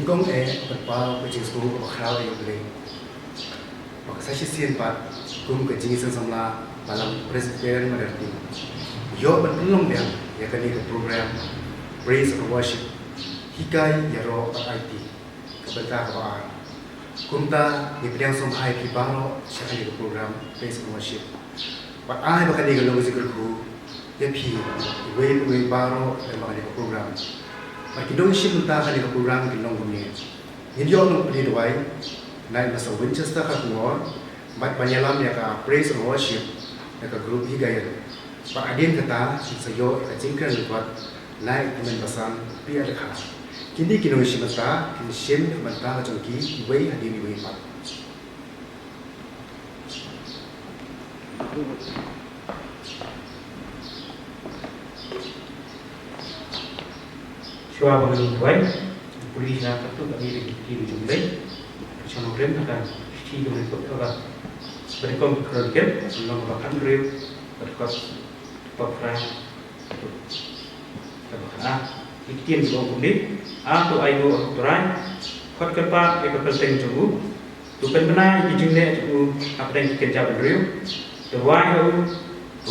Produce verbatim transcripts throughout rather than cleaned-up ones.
Kong e, pynpaw ka jingsngew kaba khraw ïa U Blei. Ba ka sa shisien pat, kum ka jingïaseng samla Balang Presbyterian Mother Team, ïoh ban pynlong biang ïa kane ka program Praise and Worship, hikai, ïaroh bad aiti, ka bynta kaba ar. Kumta ngi pdiang sngewbha ïa phi baroh sha kane ka program Praise and Worship. Bad ai ba kane ka long ka jingkyrkhu ïa phi, iwei pa iwei baroh, lem bad kane ka program. Bad ki nongshim bynta kane ka program kin long kumne: ngin ïoh nongpyni duwai na i Mister Winchester Kharkongor, bad ban ïalam ïa ka Praise and Worship na ka group Higai. Bad hadien kata ngin sa ïoh ïa ka jingkren lyngkot na i Tymmen Basan P. Adkha. Kine ki nongshim bynta kin shim ïa ka bynta ka jong ki iwei hadien iwei pat. Shuwa ba ngin duwai, pule sha katto katne ki ktien jong U Blei. Sha nongrim na ka shithi jong u Paul, ba nyngkong Korinth, lynnong ba khathynriew, bad ka dkhot ba phra, ka ba khatar. Ki ktien ki ong kumne: A, to ainguh ha U Trai, khot kyrpad ïa ka kyrteng jong u, to pynbna ïa ki jingleh jong u hapdeng ki kynja bynriew, to rwai ha u,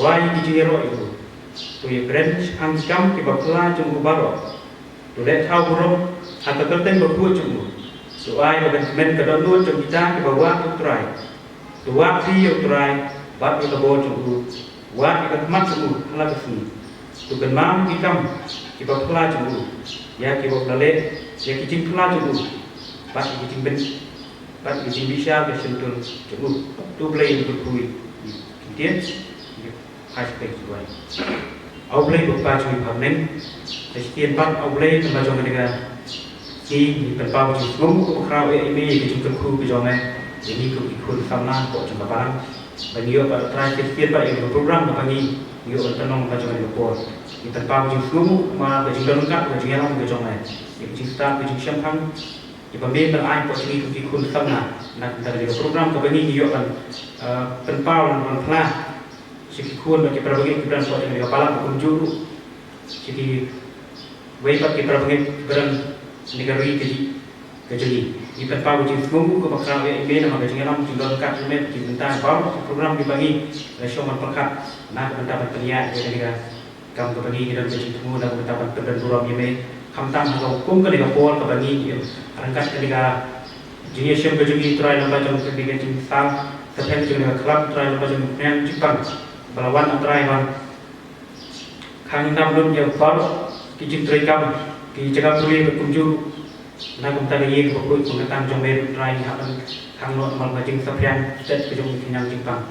rwai ïa ki jingïaroh ïa u, to ïakren shaphang ki kam kiba phylla jong u baroh, to leh thaw burom ha ka kyrteng bakhuid jong u, to ai ba kan kmen ka dohnud jong kita kiba wad ïa U Trai. To wad ri ïa U Trai bad ïa ka bor jong u, wad ïa ka khmat jong u ha la ka sngi. To kynmaw ïa ki kam kiba phylla jong u, ïa kiba u la leh, ïa ki jingphylla jong u, bad ïa ki jingbyn, bad ïa ki jingbishar ka shyntur jong u. To U Blei un kyrkhu ïa ki ktien. Hai, peit, duwai. A U Blei Kpa jong ngi ba ha bneng, sa shisien pat, A U Blei, namar jong kane ka sngi ngi pynpaw ka jingsngewnguh kaba khraw ïa i mei, ïa ka jingkyrkhu ka jong me ïa ngi kum ki khun samla hapoh jong ka balang, ba ngi ïoh pat, Trai, sa shisien pat ïa ka program kaba ngi ïoh ban pynlong ha ka jong kane ka por. Ngi pynpaw ka jingsngewnguh namar ka jingdon ryngkat, ka jingïalam ka jong me, ïa ka jingstad, ka jingshemphang, ïa ba me la ai hapoh jong ngi kum ki khun samla na ka bynta kane ka program kaba ngi ïoh ban, eh, pynpaw lem bad ban phla sha ki khun bad ki parabangeit kiba don hapoh jong kane ka balang, kumjuh ruh sha kiwei pat ki parabangeit kiba don ha kane ka ri ka jong ngi. Ngi pynpaw ka jingsngewnguh kaba khraw ïa i mei namar ka jingïalam, jingdon ryngkat jong me, ki bynta baroh ki program kiba ngi la shong ban pyrkhat na ka bynta ban pynïaid ïa kane ka kam kaba ngi, ngi don ka jingthmu na ka bynta ban pyndon burom ïa me, khamtam ha ka kum kane ka por kaba ngi ïoh ryngkat kane ka jingïashem ka jong ngi, Trai, lyngba jong kane ka jingsaw saphriang jong kane ka klam, Trai, lyngba jong ka khñiang jingpang ba la wan, Trai, ban khang nam lut ïa baroh ki jingtrei kam, ki jaka pule bad kumjuh. Na ka bynta ka ïing kaba khuid, ka tang jong me ruh, Trai, ngi hap ban khang lut namar ka jingsaphriang stet ka jong ka khñiang jingpang.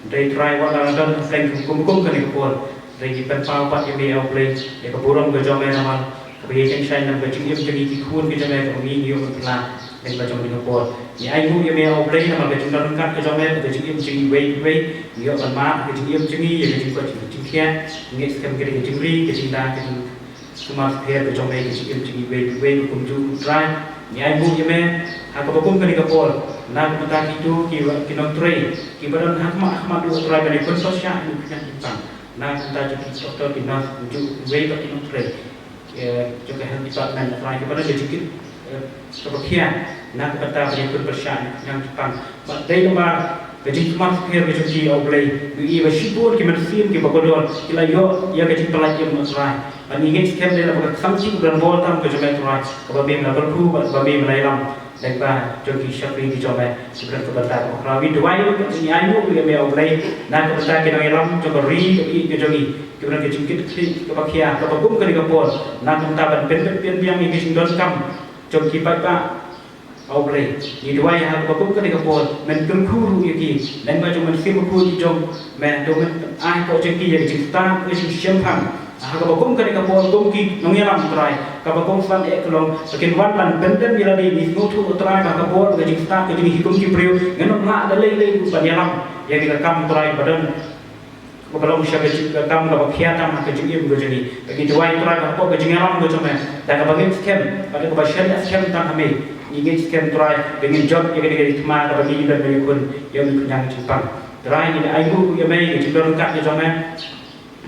Hynrei Trai, wat la don hapdeng kum kum kane ka por, hynrei ngi pynpaw pat ïa me, A U Blei, ïa ka burom ka jong me namar kaba ïeng shai na ka jingim jong ngi ki khun ka jong me kaba ngi ïoh ban pynlong lyngba jong kane ka por. Ngi ainguh ïa me, A U Blei, namar ka jingdon ryngkat ka jong me, ka jingim jong ngi iwei pa iwei, ngi ïoh ban mad ka jingim jong ngi ïa ka jingkoit jingkhiah, ngi ngeit skhem ka dei ka jingri, ka jingda, ka jing sumar sukher ka jong me ïa ka jingim jong ngi iwei pa iwei, kumjuh ruh, Trai. Ngi ainguh ïa me ha kaba kum kane ka por na ka bynta kito ki, ki nongtrei kiba don ha khmat ha khmat ruh, Trai, ban ïa pynpyrshah ïa u khñiang jingpang. Na ka bynta jong ki doktor, ki nurse, kumjuh iwei pa iwei ki nongtrei, eh, jong ka health department, Trai, kiba don ka jingkit, eh, kaba khia na ka bynta ban ïa pynpyrshah ïa u khñiang jingpang. Bad dei namar ka jingsumar sukher ka jong ki, A U Blei, ngi ïohi ba shibun ki mynsiem kiba kordor ki la ïoh ïa ka jingpyllait im, Trai. Bad ngi ngeit skhem dei na ka bynta ka samsi kaba don bor tam ka jong me, Trai, kaba me la kyrkhu bad kaba me la ïalam lyngba jong ki shakri ki jong me kiba don ka bynta kaba khraw. Ngi duwai ruh, ngi ainguh ruh ïa me, A U Blei, na ka bynta ki nongïalam jong ka ri ka jong ngi kiba don ka jingkit khlieh kaba khia kaba kum kane ka por na ka bynta ban pynbeit pynbiang ïa ka jingdonkam jong ki paidbah. A U Blei, ngi duwai ha kaba kum kane ka por men kyrkhu ruh ïa ki lyngba jong u Mynsiem Bakhuid jong me, to men ai hapoh jong ki ïa ka jingstad, ka jingshemphang ha kaba kum kane ka por kum ki nongïalam, Trai, kaba kongsan eh ka long ba kin wan ban pyndem ïa lade. Ngi sngewthuh, Trai, ba ha ka por ka jingstad ka jong ngi hi kum ki briew ngin ym lah da lei lei ban ïalam ïa kane ka kam, Trai, ba don kaba long sha ka jing, ka kam kaba khia tam ha ka jingim ka jong ngi. Ba ngi duwai, Trai, ba hapoh ka jingïalam ka jong me, da kaba ngeit skhem bad da kaba shaniah skhem tang ha me, ngi ngeit skhem, Trai, ba ngin jop ïa kane ka jingthma kaba ngi don ban ïakhun ïa une u khñiang jingpang. Trai, ngi ainguh ïa me ïa ka jingdon ryngkat ka jong me.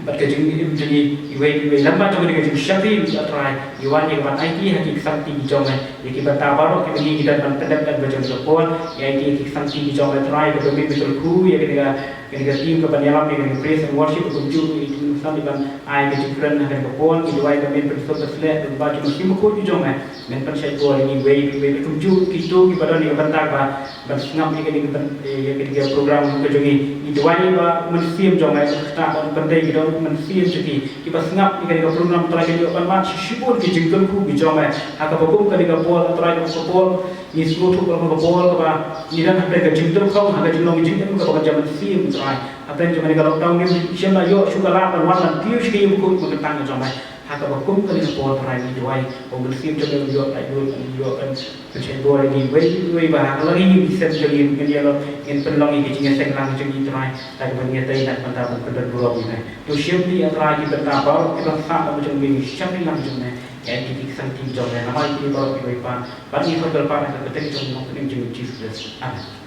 Bad ka jingim jong ngi iwei pa iwei, lem bad jong ka jingshakri, A Trai, ngi wan ïa ka ban aiti ha ki ksangti ki jong me, ïa ki bynta baroh kiba ngi don ban pyndep lem bad jong ka por, ngi aiti ïa ki ksangti ki jong me, A Trai, kaba me pyntrei ïa kane ka, kane ka team ka ban ïalam ïa kane ka praise and worship, kumjuh ïa ki nongsan ban ai ka jingkren ha kane ka por, ngi duwai ba men pynsuk pynsleh, ba jong ki mukut ki jong me, men pynshai bor ïa ngi iwei pa iwei, kumjuh kito kiba don ïa ka bynta ba ban sngap ïa kane ka byn-, eh, ïa kane ka program ka jong ngi. Ngi duwai ba u Mynsiem jong me, ka kata ba un pyndei ki don u Mynsiem jong ngi, kiba sngap ïa kane ka program, Trai, kin ïoh ban mad shibun ki jingkyrkhu ki jong me. Ha kaba kum kane ka por, Trai, kaba ka por ngi sngewthuh, kaba ka por kaba ngi don hapdeng ka jingtyrkhong ha ka jinglong jingim kaba ka jam Mynsiem, Trai. Hapdeng jong kane ka lockdown, ngim shym la ïoh shuh ka lad ban wan ban kiew sha ka ïing bakhuid ba kyntang ka jong me. Ha kaba kum kane ka por, Trai, ngi duwai ba u Mynsiem jong me un ïoh, un ïoh, un ïoh, un pynshai bor ïa ngi iwei pa iwei, ba ha ka la ngi, ngi sem jong ngi, ngin ïalor, ngin pynlong ïa ka jingïaseng lang jong ngi, Trai, da kaba ngi ïadei na ka bynta ban pynbeit burom ïa me. To shim ïa, Trai, ki bynta baroh kiba sah na ka jong me, ngi shakri lang jong me, ïa ki ksangti jong me, namar ïa kine baroh kiba ïa pan, bad ngi khot kyrpad ha ka kyrteng jong u Nongpynim jong ngi Jisu Khrist. Amen.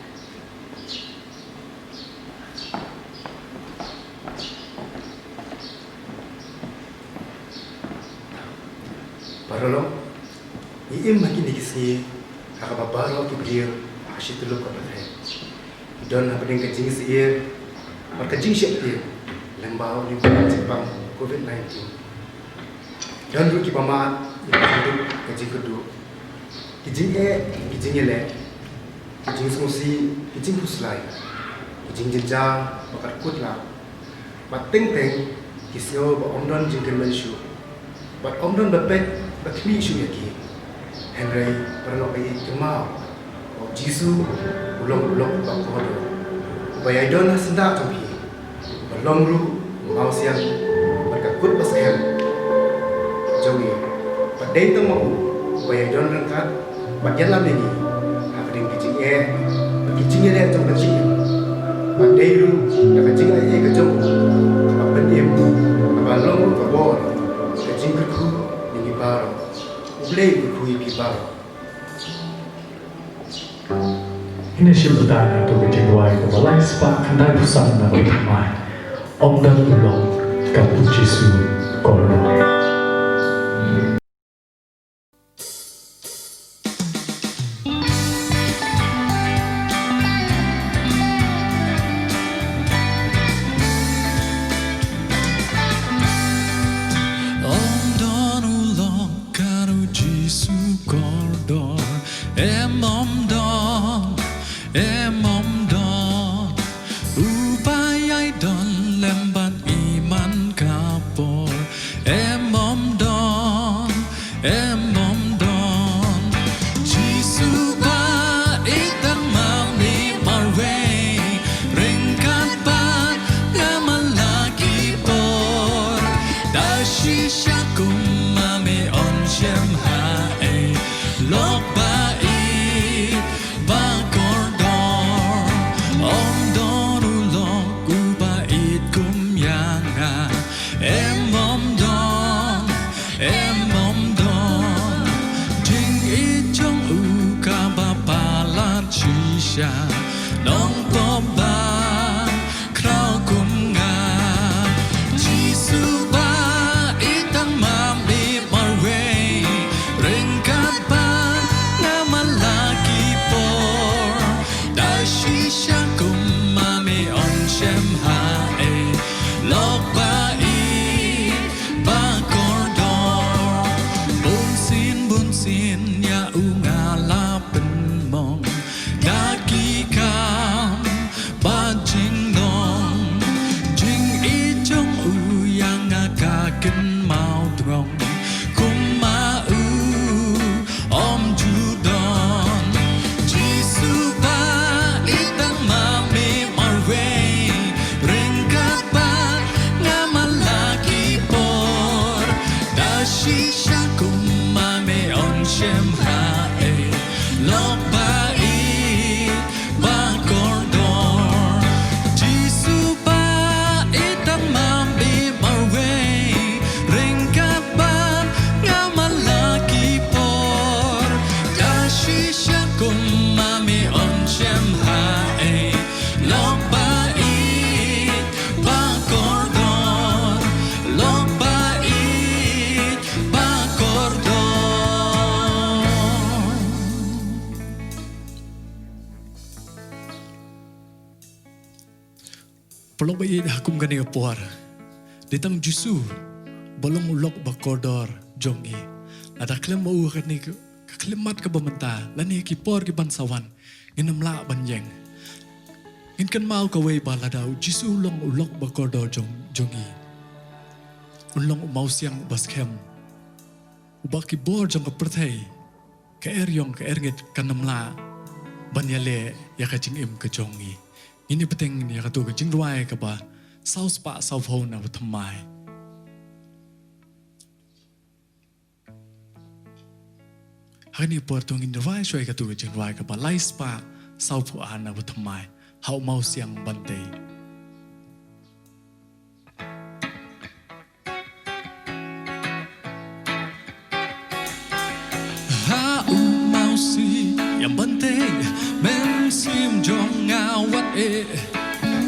Paralok, ngi im ha kine ki sngi ha kaba baroh ki briew ha shi tyllup ka pyrthei ki don hapdeng ka jingsyier bad ka jingsheptieng lyngba u lynti jingpang covid nineteen. Don ruh kiba mad ïa ka jingduk ka jingkyrduh, ki jingeh, ki jingïaleh, ki jingsngewsih, ki jingkhuslai, ki jingjynjar ba ka kut lah. Bad teng teng ki sngew ba ym don jingkyrmen shuh, bad ym don ba peit ba khmih shuh ïa ki. Hynrei paralok, ïa kynmaw ba U Jisu u long u lok ba kordor, uba ïai don ha syndah jong phi, uba long ruh u mawsiang bad ka kut ba skhem jong ngi. Bad dei tang ma u uba ïai don ryngkat bad ïalam ïa ngi hapdeng ki jingeh bad ki jingïaleh jong ka jingim. Bad dei ruh da ka jingai ei ka jong u ba pynim, kaba long ruh ka bor, ka jingkyrkhu ïa ngi baroh. U Blei u kyrkhu ïa phi baroh. Ngin ïa shim bynta ïa kato ka jingduwai kaba lai spah khyndai phew san na ka bynta mai. Ym don u lok kum U Jisu kordor. Ym don u lok kum U Jisu kordor. Em, ym don, em, ym don uba ïai don lem bad ngi man ka por. Em, ym don, em, ym don. Jisu ba ïeit tang ma me marwei, ryngkat bad nga man la ki por. Da shisha kum ma me yn shem haei, lok ba ïeit ba kordor. Ym don u lok uba ïeit kum ïa nga. Em, ym don, em, ym don. Jingïeit jong u kaba palat shisha, nongpop ba khraw kum nga. Jisu ba ïeit tang ma me marwei, ryngkat bad nga man la ki por. Da shisha kum ma me yn shem haei, lok ba ïeit ba kordor. Bunsien bunsien ïa u nga la pynmong da ki kam bad jinglong. Jingïeit jong u ïa nga ka kynmaw drong, kum ma u ym ju don. Jisu ba ïeit tang ma me marwei, ryngkat bad nga man la ki por. Da shisha kum ma me yn shem haei, lok ba ïeit ba kordor. Jisu ba ïeit tang ma me marwei, ryngkat bad nga man la ki por. Da shisha kum ma me yn shem haei, lok ba ïeit ba kordor. Paralok ba ïeit, ha kum kane ka por, dei tang u Jisu ba long u lok ba kordor jong ngi. Lada khlem ma u ha kane ka, ka khyllipmat kaba mynta, lane ki por kiban sa wan, ngin ym lah ban ïeng. Ngin kynmaw kawei ba lada u Jisu u long u lok ba kordor jong, jong ngi, un long u mawsiang uba skhem, uba ki bor jong ka pyrthei, ka eriong, ka erngit kan ym lah ban ïaleh ïa ka jingim ka jong ngi. Ngin ïa bteng ïa katu ka jingrwai kaba saw spah saw phew na ba thymmai. Ha kane ka por to ngin rwai shuwa ïa katu ka jingrwai kaba lai spah saw phew ar na ba thymmai, Ha u mawsiang ban tei. Ha u mawsiang ban tei, mynsiem jong nga wat eh,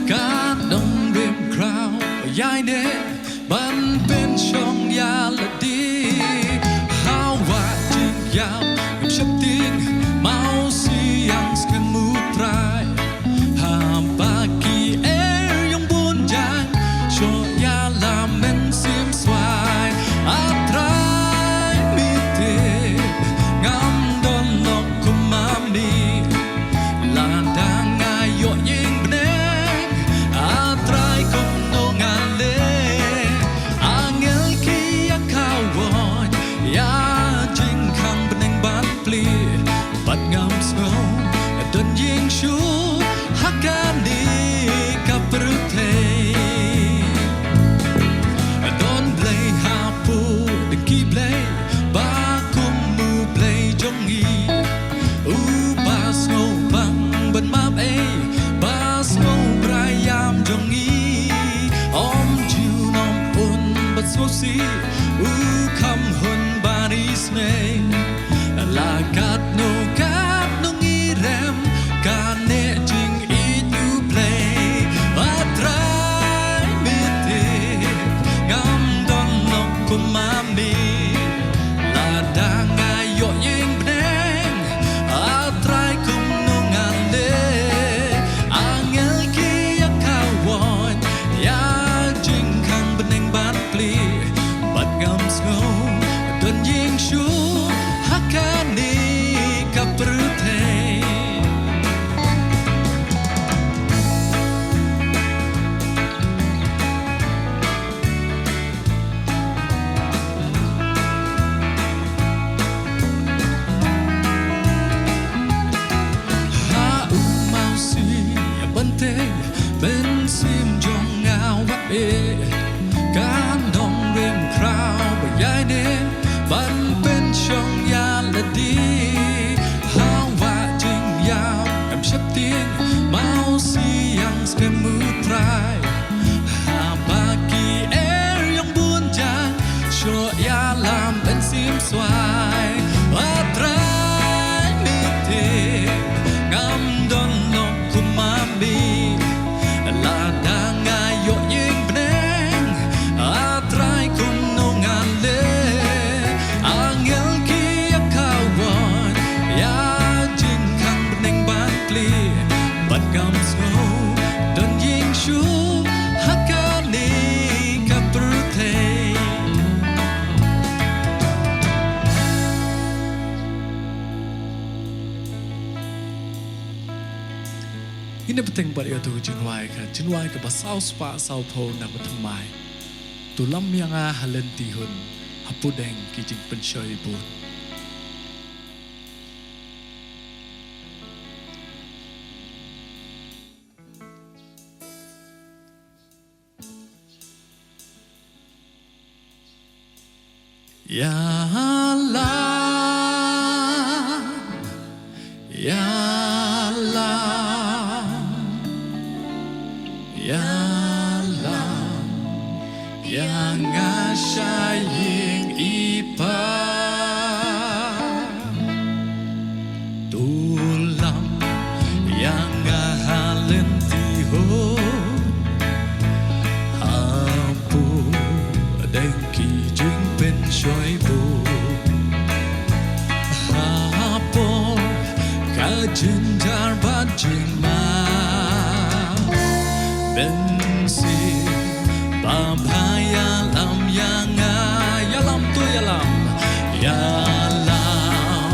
ka nongrim khraw ïaineh ban pynshong ïa lade. Ha wah jingïap ngam sheptieng, mawsiang skhem u Trai. Haba ki eriong bun jaiñ, shu ïalam mynsiem swai. A Trai, me tip ngam don lok kum ma me. Lada nga ïoh ïing bneng, A Trai, kumno ngan leh? Angel ki ïa kawon ïa jingkhang bneng ban plie, bad ngam sngew don ïing shuh ha kane ka pyrthei. Don Blei hapoh dang ki blei, ba kum u Blei jong ngi, uba sngewbang ban map ei, ba sngewbha ïam jong ngi. Ym ju nang un ban sngewsih, u kham hun ban isynei. La katno katno ngi rem, kane jingïeit u Blei. A Trai, me tip ngam don lok kum ma me. Lada nga ïoh ïing bneng, A Trai, kumno ngan leh? Angel ki ïa kawon ïa jingkhang bneng ban plie, bad ngam sngew don ïing shuh ha kane ka pyrthei. Ha u mawsiang ban tei, mynsiem jong nga wat eh, ka nongrim khraw ba ïaineh ban pynshong ïa lade. Ha wah jingïap ngam sheptieng, mawsiang skhem u Trai. Haba ki eriong bun jaiñ, shu ïalam mynsiem swai. A Trai, me tip ngam don lok kum ma me. Lada nga ïoh ïing bneng, A Trai, kumno ngan leh? Angel ki ïa kawon ïa jingkhang bneng ban plie, bad ngam sngew don ïing shuh ha kane ka pyrthei. Ngin ïa bteng bad ïa uto ka jingrwai, ka jingrwai kaba saw spah saw phew na ba thymmai. To lam ïa nga ha lynti hun, ha pdeng ki jingpynshoi bun. Ïalam, ïalam, ïalam ïa nga sha ïing i Pa. To lam ïa nga ha lynti hun, ha pdeng ki jingpynshoi bun, ha por ka jynjar bad jingma. Ban Bapha ïalam ïa nga, ïalam to ïalam, ïalam.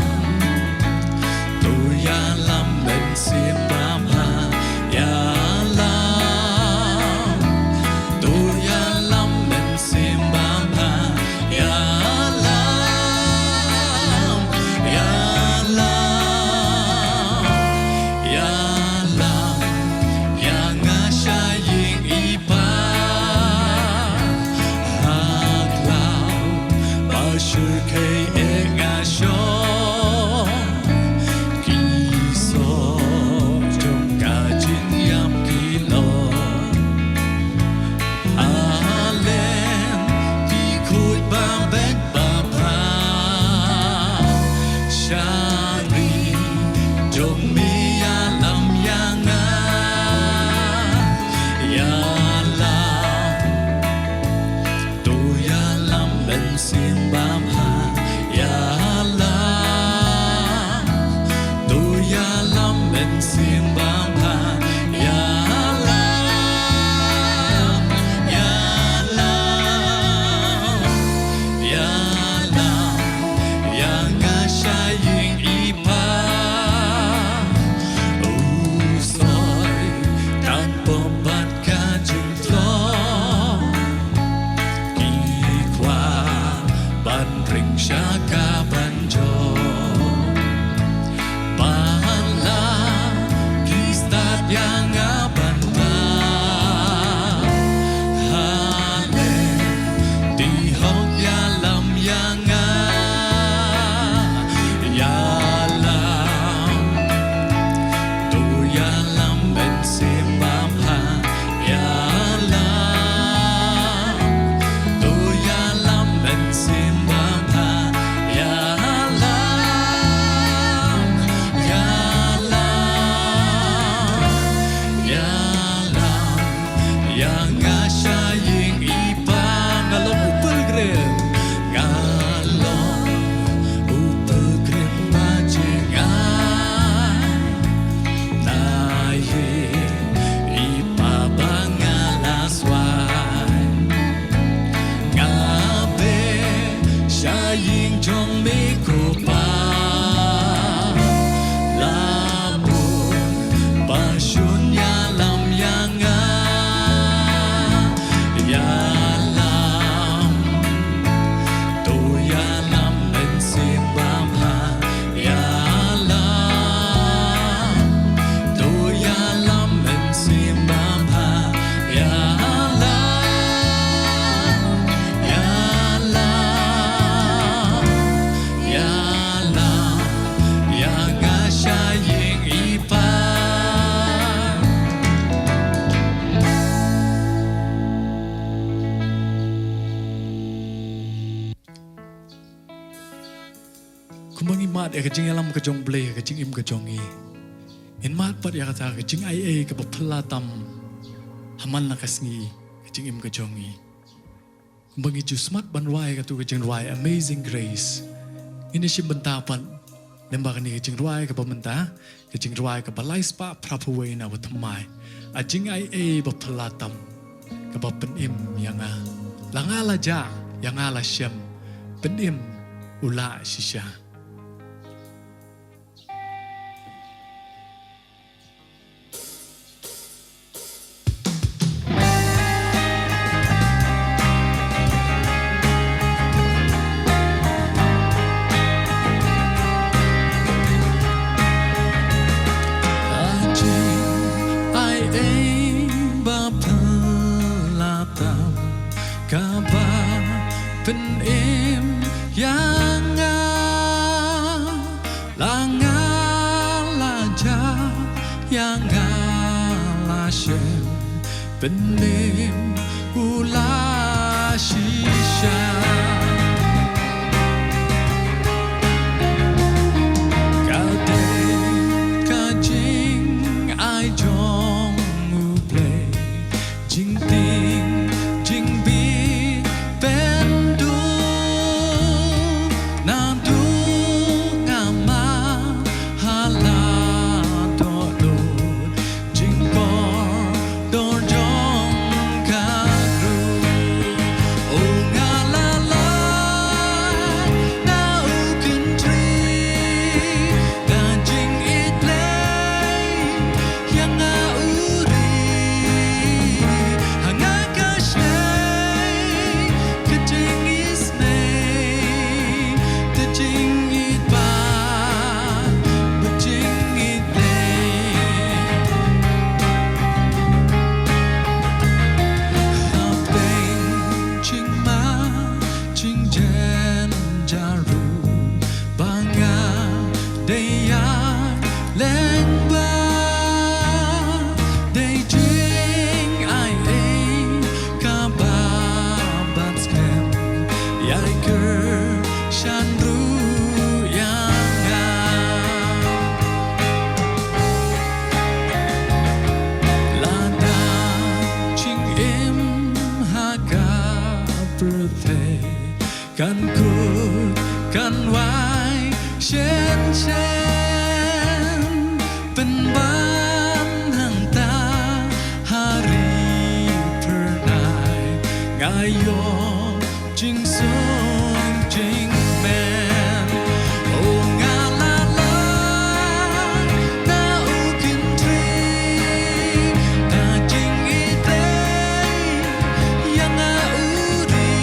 To ïalam mynsiem Bapha, ïalam. To ïalam mynsiem Bapha, ïalam, ïalam, ïalam. Ïa nga sha ïing i Pa ha khlaw, ba shu kheiñ ïa nga shong ki soh jong ka jingïap ki long. Alin ki khuid ba beit Bapha sha ri jong me, ïalam ïa nga, ïalam. To ïalam mynsiem Bapha, ïalam. To ïalam mynsiem Bapha, ïalam, ïalam, ïalam. Ïa nga sha ïing i Pa, u soi tang pop bad ka jingtlot. Ki kwah ban ring sha ka ban jop, ban la ki stad ïa nga ban bam. Hale, te hok ïalam ïa nga, ïalam. To ïalam mynsiem Bapha, ïalam. To ïalam mynsiem Bapha, ïalam, ïalam, ïalam. Ïa nga sha ïing i Pa, nga long u pilgrim, nga long u pilgrim ba jngai. Na ïing i Pa ba nga la swai, nga beh sha ïing jong me ko Pa. La bun ba shun ïalam ïa nga, ïalam. To ïalam mynsiem Bapha, ïalam. To ïalam mynsiem Bapha, ïalam, ïalam, ïalam. Ïa nga sha ïing i Pa. Kumba ngi mad ïa ka jingïalam ka jong U Blei ha ka jingim ka jong ngi, ngin mad pat ïa kata ka jingaiei kaba phylla tam ha man la ka sngi ha ka jingim ka jong ngi. Kumba ngi ju smat ban rwai katu ka jingrwai Amazing Grace, ngin ïa shim bynta pat lyngba kane ka jingrwai kaba mynta, ka jingrwai kaba lai spah phra phew wei na u thymmai. A jingaiei ba phylla tam, kaba pynim ïa nga. La nga la jah, ïa nga la shem, pynim u lah shisha. Ai ei ba phylla tam, kaba pynim ïa nga. La nga la jah, ïa nga la shem, pynim u lah shisha. Ka dei ka jingai jong U Blei, jingtieng jingbieit pynduh. Naduh nga mad ha la dohnud, jingkordor jong ka pyrthei kan kut kan wai shen shen, pynban hangta ha ri phyrnai, nga ïoh jingsuk jingmen. O nga la lah na u kynthei, na jingitei ïa nga u ri,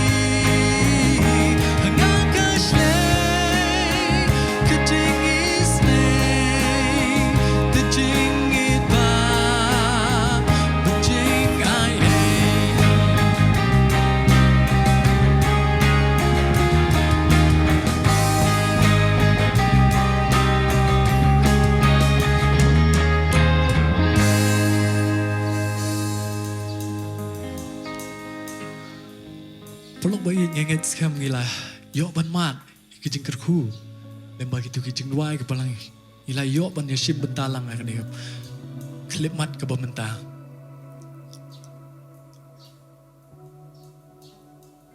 ha nga ka shlei ka jingisynei, ka jingitba, ka jingai ei. Paralok ba ïeit, nga ngeit skhem ngi la ïoh ban mad ïa ki jingkyrkhu lyngba kito ki jingduwai kiba la ngi la ïoh ban ïashim bynta lang ha kane ka khyllipmat kaba mynta.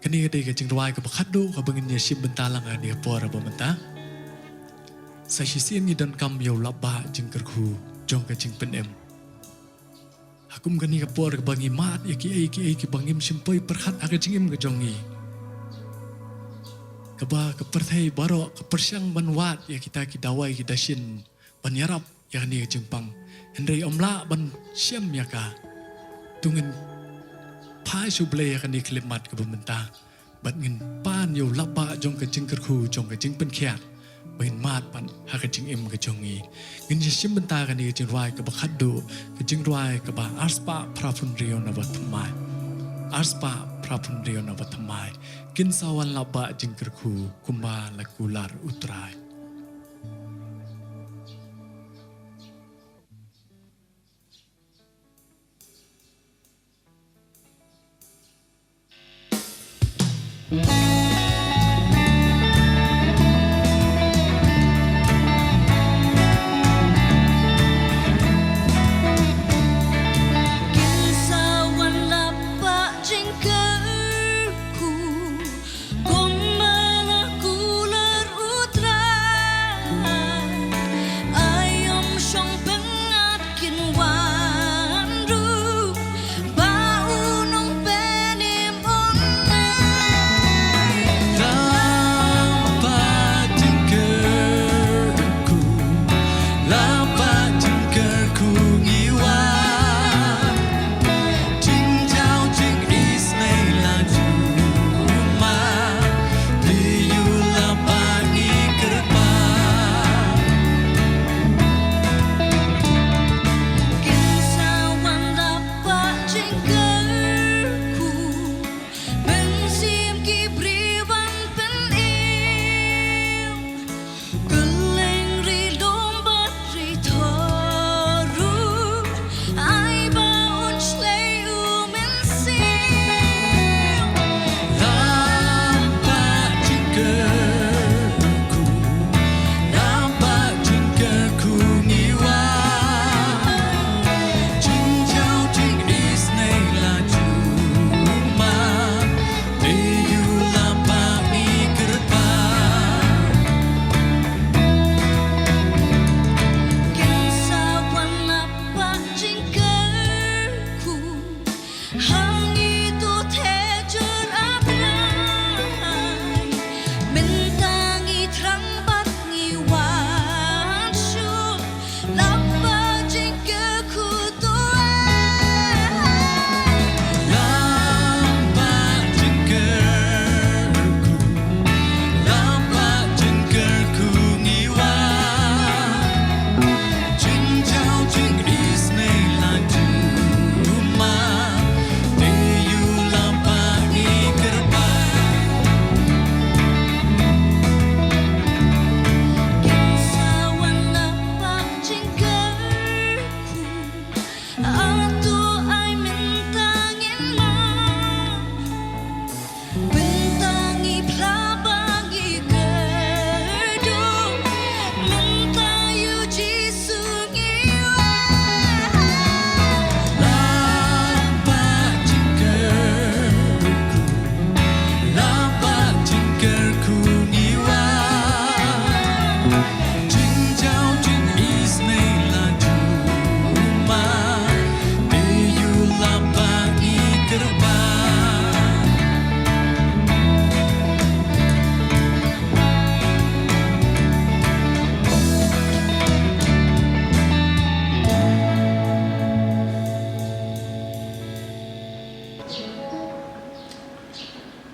Kane ka dei ka jingduwai kaba khatduh kaba ngin ïashim bynta lang ha kane ka por ba mynta. Sa shisien ngi donkam ïa u lapbah jingkyrkhu jong ka jingpynim. Ha kum kane ka por kaba ngi mad ïa kiei kiei kiba ngim shym poi pyrkhat ha ka jingim ka jong ngi, kaba ka pyrthei baroh ka pyrshang ban wad ïa kita ki dawai ki dashin ban ïarap ïa kane ka jingpang. Hynrei ym lah ban shem ïa ka. To ngin phai sha U Blei ha kane ka khyllipmat kaba mynta bad ngin pan ïa u lapbah jong ka jingkyrkhu, jong ka jingpynkhiah, ba ngin mad pat ha ka jingim ka jong ngi. Ngin ïashim bynta kane ka jingduwai kaba khatduh, ka jingduwai kaba arspah phraphew hynriew na ba thymmai. Arspah phraphew hynriew na ba thymmai. Kin sa wan lapbah jingkyrkhu kumba la kular U Trai. Kin sa wan lapbah jingkyrkhu kumba la kular U Trai. Aïom shong pyngngad kin wan ruh, ba u nongpynim un meh.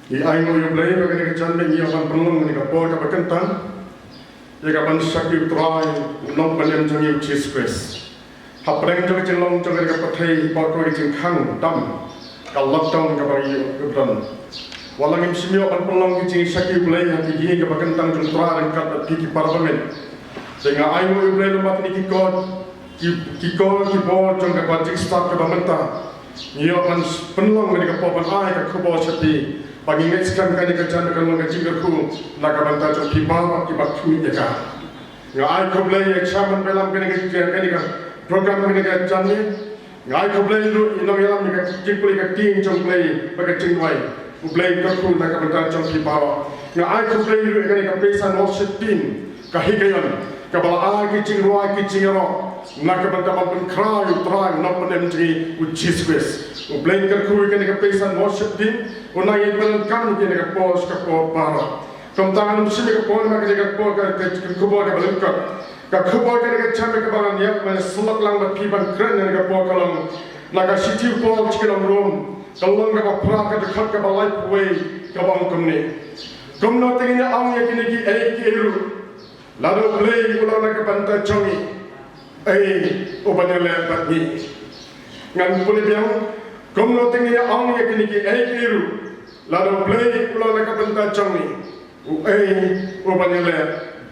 Ngi ainguh ïa U Blei ba kane ka janmiet ngi ïoh ban pynlong kane ka por kaba kyntang ïa ka ban sakhi ïa U Trai, U Nongpynim jong ngi U Jisu Khrist. Hapdeng jong ka jinglong jong ka pyrthei baroh ka jingkhang tam, ka lockdown kaba ngi ïoh don, wat la ngim shym ïoh ban pynlong ka jingsakhi ïa U Blei ha ka ïing kaba kyntang jong U Trai ryngkat bad phi ki para bangeit. Te nga ainguh ïa U Blei namar kine ki kor, ki, ki kor ki bor jong kaba jingstad kaba mynta ngi ïoh ban pynlong kane ka por ban ai ka khubor sha phi ba ngi ngeit skhem kane ka janmiet kan long ka jingkyrkhu na ka bynta jong phi baroh kiba khmih ïa ka. Nga ai khublei ïa ka chairman ba ïalam kane ka, kane ka program kane ka janmiet. Nga ai khublei ruh ïa i nongïalam ïa ka jingpule ka ktien jong U Blei bad ka jingduwai. U Blei un kyrkhu na ka bynta jong phi baroh. Nga ai khublei ruh ïa kane ka praise and worship team, ka Hikion, kaba la ai ki jingrwai ki jingïaroh na ka bynta ban pynkhraw ïa U Trai, U Nongpynim jong ngi U Jisu Khrist. U Blei un kyrkhu ïa kane ka praise and worship team, un ai ïa ka bynta kam ïa kane ka por sha ka por baroh. Kumta ngan ym shim ïa ka por namar kane ka por ka, ka, ka khubor kaba lyngkot. Ka khubor kane ka janmiet kaba ngan ïa ban sngap lang bad phi ban kren ïa kane ka por ka long na ka shithi u Paul sha ki nong Rom, ka lynnong kaba phra, ka dkhot kaba laiphew wei, kaba ong kumne: Kumno te ngin ïa ong ïa kine kiei kiei ruh lada U Blei u long na ka bynta jong ngi, uei uban ïaleh bad ngi? Ngan pule biang: Kumno te ngin ïa ong ïa kine kiei kiei ruh lada U Blei u long na ka bynta jong ngi, uei uban ïaleh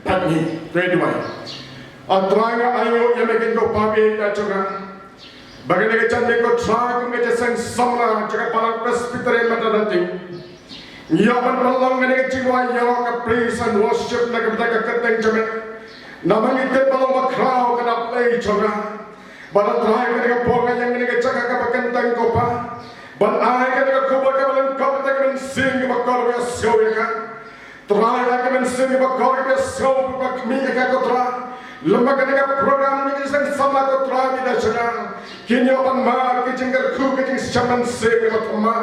bad ngi? To duwai. A Trai, nga ainguh ïa me kyndoh ba ïeit da jong nga ba kane ka janmiet ko Trai, kum ka jingïaseng samla jong ka Balang Presbyterian Madanati, ngi ïoh ban pynlong kane ka jingrwai ïaroh, ka praise and worship na ka bynta ka kyrteng jong me. Namar ngi tip ba long bakhraw ka na Blei jong nga. Bad A Trai, kane ka por nga ïeng kane ka jaka kaba kyntang ko Pa, ban ai kane ka khubor kaba lyngkot, kata ka mynsiem kaba kor ba ïa sngewthuh ïa ka. Trai, ai ka mynsiem kaba kor ba ïa sngewthuh, ba khmih ïa ka ko Trai. Lem bad kane ka program, kane ka jingïaseng samla ko Trai, ngi da jong nga, kin ïoh ban mad ka jingkyrkhu, ka jingshem mynsiem kaba thymmai.